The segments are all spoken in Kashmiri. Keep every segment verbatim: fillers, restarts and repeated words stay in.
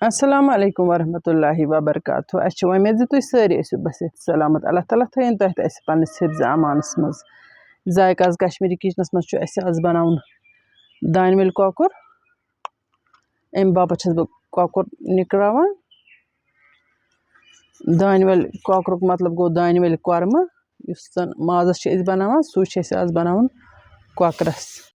السلام علیکم ورحمۃ اللہ وبرکاتہ۔ اَسہِ چھِ وۄمید زِ تُہۍ سٲری ٲسِو بصحت سلامت۔ اللہ تعالیٰ تھٲیِن تۄہہِ تہٕ اَسہِ پنٛنِس حفظ امانَس منٛز۔ ذایقہ آز کشمیٖری کِچنَس منٛز چھُ اَسہِ آز بَناوُن دانہِ وَل کۄکُر۔ اَمہِ باپَتھ چھَس بہٕ کۄکُر نِکراوان۔ دانہِ وَل کۄکرُک مطلب گوٚو دانہِ وَل کۄرمہٕ، یُس زَن مازَس چھِ أسۍ بَناوان، سُے چھِ اَسہِ آز بَناوُن کۄکرَس۔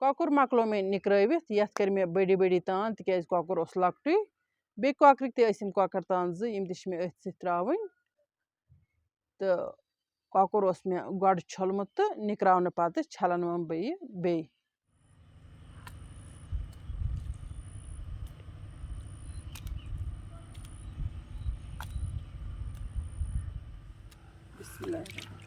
کۄکُر مۄکلو مےٚ نِکرٲوِتھ، یَتھ کٔرۍ مےٚ بٔڑی بٔڑی تان، تِکیٛازِ کۄکُر اوس لۄکٹُے۔ بیٚیہِ کۄکرٕکۍ تہِ ٲسۍ یِم کۄکَر تان زٕ، یِم تہِ چھِ مےٚ أتھۍ سۭتۍ ترٛاوٕنۍ۔ تہٕ کۄکُر اوس مےٚ گۄڈٕ چھوٚلمُت تہٕ نِکراونہٕ پَتہٕ چھَلَن وۄنۍ بہٕ یہِ بیٚیہِ۔ بسم اللہ الرحمن الرحیم۔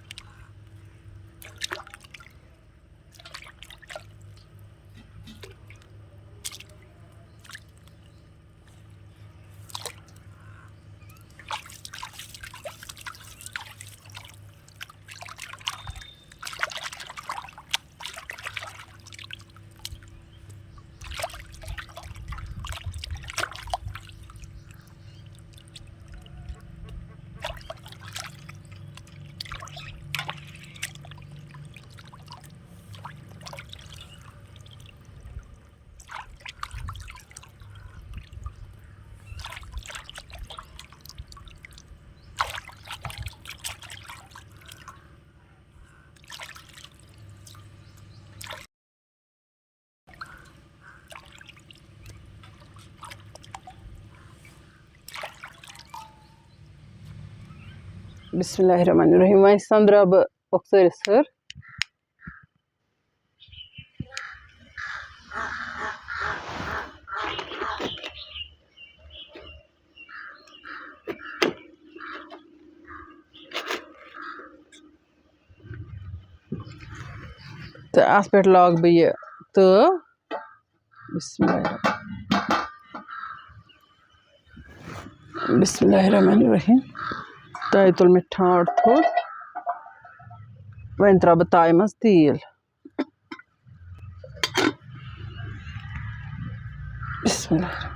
بسم اللہ الرحمن الرحیم۔ وۄنۍ سۄمبراو بہٕ پۄختٲرِس ہٕر۔ تہٕ اَتھ پٮ۪ٹھ لاگہٕ بہٕ یہِ تٲو۔ بسم اللہ الرحمن، بسم اللہ الرحمن الرحیم۔ تایہِ تُل مےٚ ٹھانٛڈ تھوٚد۔ وۄنۍ ترٛاوٕ بہٕ تایہِ منٛز تیٖل۔ بسم اللہ الرحمن الرحیم۔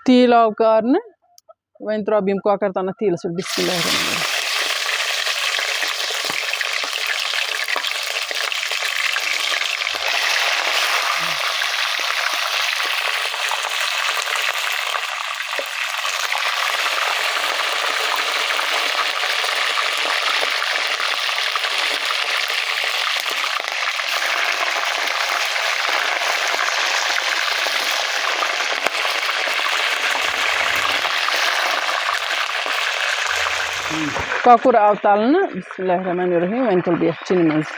تیٖل آو کارنہٕ، وۄنۍ ترٛاوٕ بہٕ یِم کۄکر تَنَتھ تیٖلَس پٮ۪ٹھ۔ بسم اللہ الرحمن الرحیم۔ کۄکُر آو تَلنہٕ۔ بسم اللہ الرحمن الرحیم۔ وۄنۍ تُل بہٕ یَتھ چِنہِ منٛز۔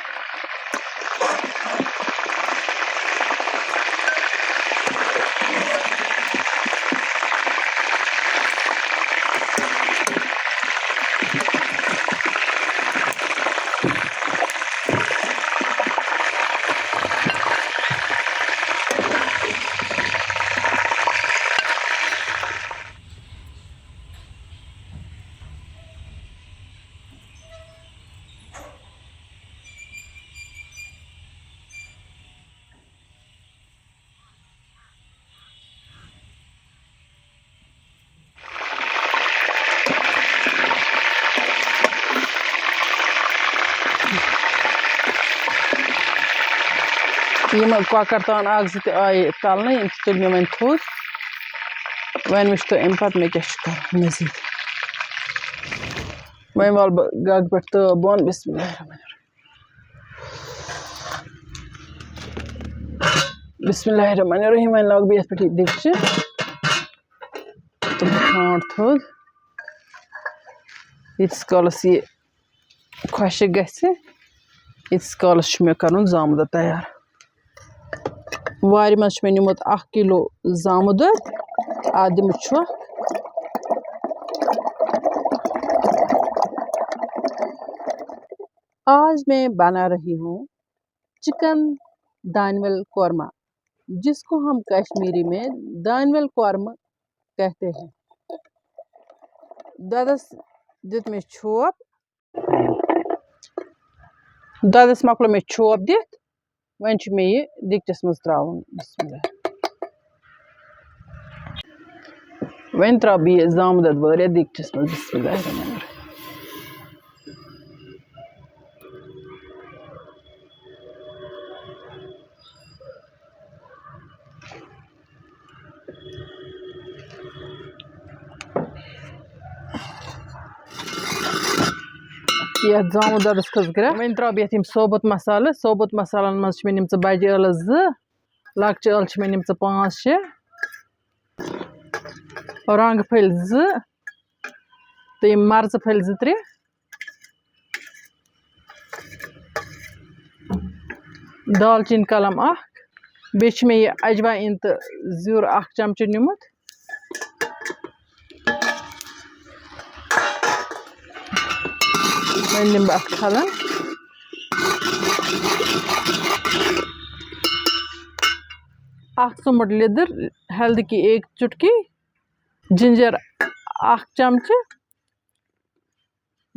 یِم کۄکَر تان اَکھ زٕ تہِ آیہِ تَلنہٕ، یِم تہِ تُلۍ مےٚ وۄنۍ تھوٚد۔ وۄنۍ وٕچھتو اَمہِ پَتہٕ مےٚ کیٛاہ چھُ کَرُن مٔزیٖد۔ وۄنۍ والہٕ بہٕ گَگہٕ پٮ۪ٹھ تٲو بۄن۔ بسم اللہ الرحمن الرحیم۔ بسم اللہ الرحمن الرحیم۔ وۄنۍ لاگہٕ بہٕ یَتھ پٮ۪ٹھ یہِ دیٖگچہِ۔ تہٕ بہٕ کھنٛڈ تھوٚد۔ ییٖتِس کالَس یہِ خۄشِک گژھِ، ییٖتِس کالَس چھُ مےٚ کَرُن زامہٕ دۄد تیار۔ وارِ منٛز چھُ مےٚ نیوٗمُت اَکھ کِلوٗ زامہٕ دۄد، اَتھ دِمہٕ چھۄکھ۔ آج میں بنا رہی ہوں چکن دانول قورمہ، جس کو ہم کشمیری میں دانول قورمہ کہتے ہیں۔ دۄدَس دیُت مےٚ چھوپ۔ دۄدَس مۄکلو مےٚ چھوپ دِتھ۔ وۄنۍ چھُ مےٚ یہِ دیٖگچَس منٛز ترٛاوُن۔ بسم اللہ۔ وۄنۍ ترٛاوٕ بہٕ یہِ زامہٕ دۄد وٲرِتھ دیٖگچَس منٛز۔ بسم اللہ الرحمن الرحیم۔ یَتھ زامہٕ دۄدَس کھٔژ گرٛٮ۪کھ۔ وۄنۍ ترٛاوٕ بہٕ یَتھ یِم ثوبوٗت مصالہٕ۔ ثوبوٗت مصالَن منٛز چھِ مےٚ نِمژٕ بَجہِ ٲلہٕ زٕ، لۄکچہِ ٲلہٕ چھِ مےٚ نِمژٕ پانٛژھ شےٚ، رۄنٛگہٕ پھٔلۍ زٕ، تہٕ یِم مَرژٕ پھٔلۍ زٕ ترٛےٚ، دالچیٖن کلم اکھ، بیٚیہِ چھِ مےٚ یہِ اجوایِن تہٕ زیُر اکھ چمچہٕ نیُمُت۔ وۄنۍ نِمہٕ بہٕ اَتھ کھلَن۔ اکھ ژُمُٹ لیٚدٕر، ہلدی کی ایک چُٹکی، جِنجَر اکھ چمچہٕ،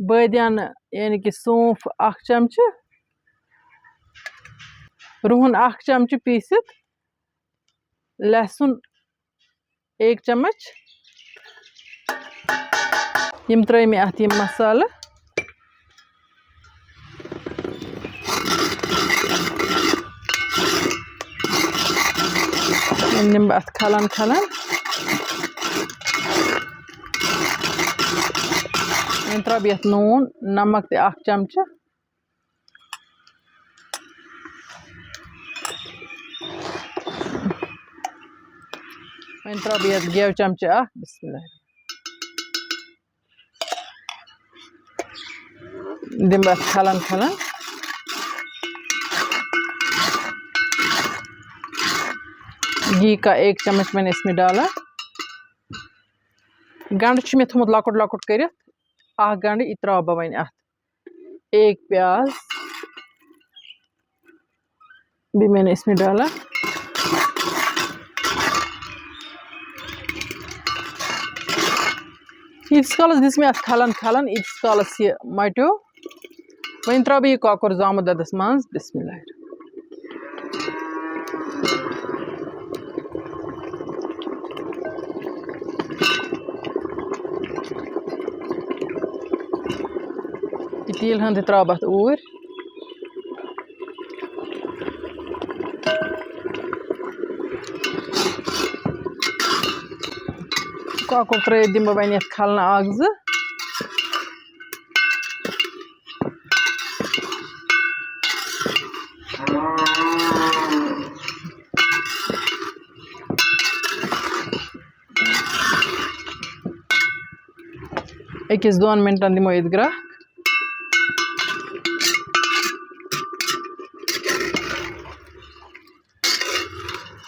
بٲدیانہٕ یعنی کہِ سونٛف اکھ چمچہٕ، رُہُن اکھ چمچہٕ پیٖسِتھ، لہسُن ایک چمچ۔ یِم ترٲے مےٚ اَتھ یِم مصالہٕ۔ وۄنۍ نِمہٕ بہٕ اَتھ کھلَن کھلَن۔ وۄنۍ ترٛاوٕ بہٕ یَتھ نوٗن، نمک تہِ اَکھ چمچہٕ۔ وۄنۍ ترٛاوٕ بہٕ یَتھ گٮ۪و چمچہٕ اَکھ۔ بسم اللہ۔ دِمہٕ بہٕ اَتھ کھلَن کھلَن۔ گھی کا ایک چمچ میں نے اس میں ڈالا۔ گنٛڈٕ چھُ مےٚ تھوٚمُت لۄکُٹ لۄکُٹ کٔرِتھ، اَکھ گنٛڈٕ، یہِ ترٛاوٕ بہٕ وۄنۍ اَتھ۔ ایک پیاز بھی میں نے اس میں ڈالا۔ ییٖتِس کالَس دِژ مےٚ اَتھ کھلَن کھلَن، ییٖتِس کالَس یہِ مَٹیو۔ وۄنۍ ترٛاوٕ بہٕ یہِ کۄکُر زامہٕ دۄدَس منٛز۔ بسم اللہ۔ یہِ تیٖل ہن تہِ ترٛاو بہٕ اَتھ اوٗرۍ۔ کۄکُر ترٛٲوِتھ دِمہٕ بہٕ وۄنۍ یَتھ کھلنہٕ اَکھ زٕ۔ أکِس دۄن مِنٹَن دِمو ییٚتہِ گرٛٮ۪کھ۔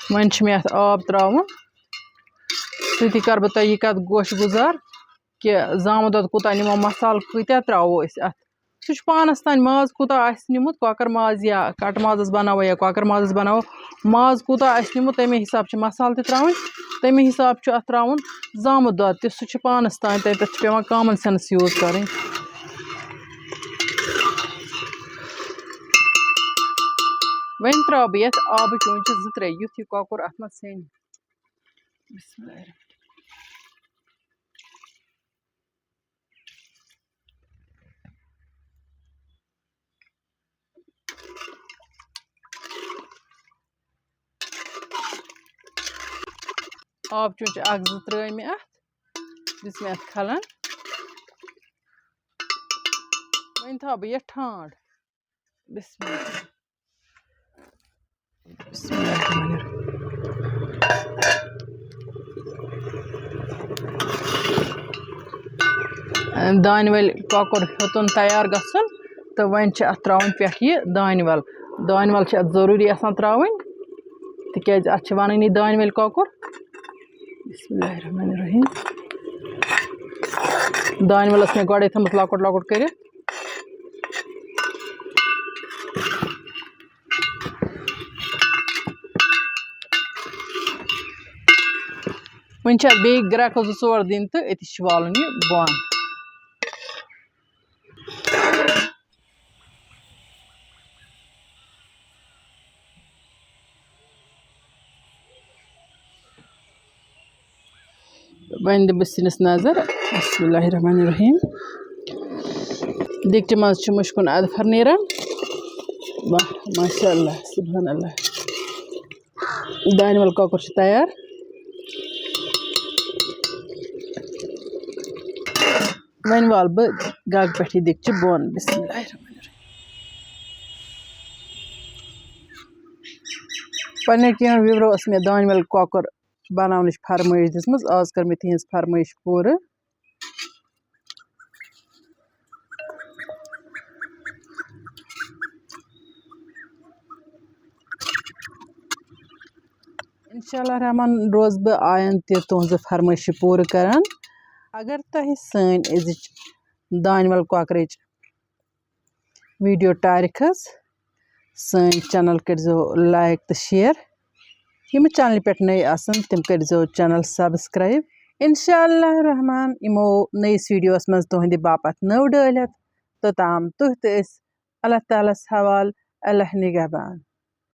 وۄنۍ چھِ مےٚ اَتھ آب ترٛاوُن۔ سۭتی کَرٕ بہٕ تۄہہِ یہِ کَتھ گوشہِ گُزار کہِ زامہٕ دۄد کوٗتاہ نِمو، مصالہٕ کۭتیٛاہ ترٛاوو أسۍ اَتھ۔ سُہ چھُ پانَس تام، ماز کوٗتاہ آسہِ نیُمُت، کۄکَر ماز یا کَٹہٕ مازَس بَناوو یا کۄکَر مازَس بَناوو، ماز کوٗتاہ آسہِ نیُمُت، تَمے حِساب چھِ مصالہٕ تہِ ترٛاوٕنۍ، تَمے حِساب چھُ اَتھ ترٛاوُن زامہٕ دۄد تہِ۔ سُہ چھُ پانَس تام، تَتہِ پٮ۪ٹھ چھُ پٮ۪وان common sense use کَرٕنۍ۔ وۄنۍ ترٛاوٕ بہٕ یَتھ آبہٕ چونچہِ زٕ ترٛےٚ، یُتھ یہِ کۄکُر اَتھ منٛز سیٚنہِ۔ بسم اللہ الرحمن۔ آب چونچہِ اکھ زٕ ترٲے مےٚ اتھ، دِژ مےٚ اتھ کھلن۔ وۄنۍ تھاوٕ بہٕ یہِ ٹھانٛڈ۔ بسم اللہ۔ بسم اللہ الرحمن الرحیم۔ دانہِ وَل کۄکُر ہیوٚتُن تیار گژھُن، تہٕ وۄنۍ چھِ اَتھ ترٛاوٕنۍ پٮ۪ٹھ یہِ دانہِ وَل۔ دانہِ وَل چھِ اَتھ ضروٗری آسان ترٛاوٕنۍ، تِکیٛازِ اَتھ چھِ وَنٲنی دانہِ وَل کۄکُر۔ بسم اللہ الرحمن الرحیم۔ دانہِ وَل ٲس مےٚ گۄڈَے تھٲومٕژ لۄکُٹ لۄکُٹ کٔرِتھ۔ وۄنۍ چھِ اَتھ بیٚیہِ گرٛٮ۪کہٕ زٕ ژور دِنۍ تہٕ أتی چھِ والُن یہِ بۄن۔ وۄنۍ دِمہٕ بہٕ سِنِس نظر۔ بسم اللہ الرحمن الرحیم۔ دیگچہِ منٛز چھُ مُشکُن اَدفر نیران۔ واہ، ماشاء اللہ، سبحان اللہ۔ دانہِ وَل کۄکُر چھُ تیار۔ وۄنۍ والہٕ بہٕ گَگہٕ پٮ۪ٹھ یہِ دیگچہِ بۄن۔ بسم اللہ الرحمن الرحیم۔ پنٛنیو کینٛہہ viewerو ٲس مےٚ دانہِ وَل کۄکُر بناونٕچ فرمٲیش دِژمٕژ۔ آز کٔر مےٚ تِہنٛز فرمٲیش پوٗرٕ۔ انشاء اللہ الرحمن روزٕ بہٕ آیندٕ تہِ تُہنٛزٕ فرمٲیشہِ پوٗرٕ کران۔ اگر تۄہہِ سٲنۍ أزِچ دانہِ وَل کۄکرٕچ video ٹارِ کھٔژ، سٲنۍ channel کٔرۍزیو like تہٕ share۔ یِم channelہِ پٮ۪ٹھ نٔے آسَن، تِم کٔرۍزیو channel subscribe۔ انشاء اللہ الرحمن یِمو نٔیِس videoس منٛز تُہنٛدِ باپتھ نٔو ڈٲلۍ ہٮ۪تھ۔ توٚتام تُہۍ تہٕ أسۍ، اللہ تعالیٰ ہَس حوالہٕ، اللہ نگہبان۔